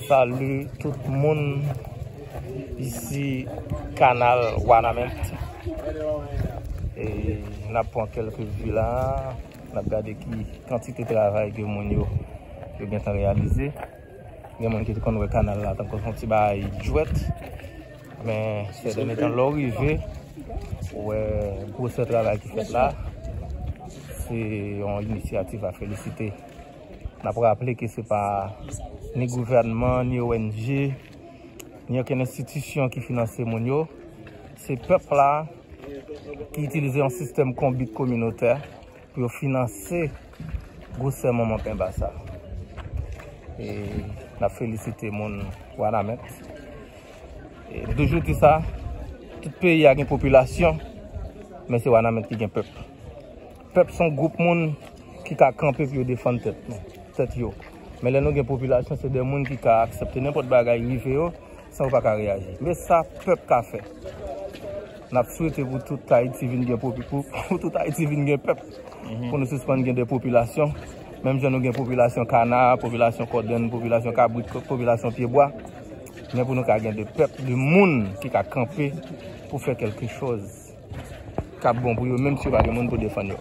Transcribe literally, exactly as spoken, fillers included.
Salut tout moun, isi kanal Wanament. E n ap pran kèlke vi la, n ap gade ki kantite travay ke moun yo, yo gentan reyalize. Gen moun ki te konn wè kanal la tankou se yon ti bagay jwèt, men sè dènye tan lè w rive, ou wè gwosè travay ki fèt la, se yon inisyativ a felisite. N ap raple ke se pa ni gouvènman, ni O N G, ni okenn enstitisyon ki finanse moun yo. Se pèp la ki itilize yon sistèm konbit kominotè pou yo finanse gwosè manman penba sa. E n ap felisite moun Wanament. E m toujou di sa, tout peyi a gen popilasyon, men se Wanament ki gen pèp. Pèp se yon gwoup moun ki ka kanpe pou yo defann tèt nou, tèt yo. Men lè nou gen popilasyon, se de moun ki ka aksepte nenpòt bagay rive yo, san yo pa ka reyaji. Men sa pèp ka fè. N ap swete pou tout Ayiti vin gen popi-, pou, pou tout Ayiti vin gen pèp. Pou nou sispann gen de popilasyon. Menm jan nou gen popilasyon kana, popilasyon kòdenn, popilasyon kabrit, popilasyon pyebwa. Men pou nou ka gen de pèp, de moun ki ka kanpe pou fè kèlke chòz k ap bon pou yo, menm si yo pa gen moun pou defann yo.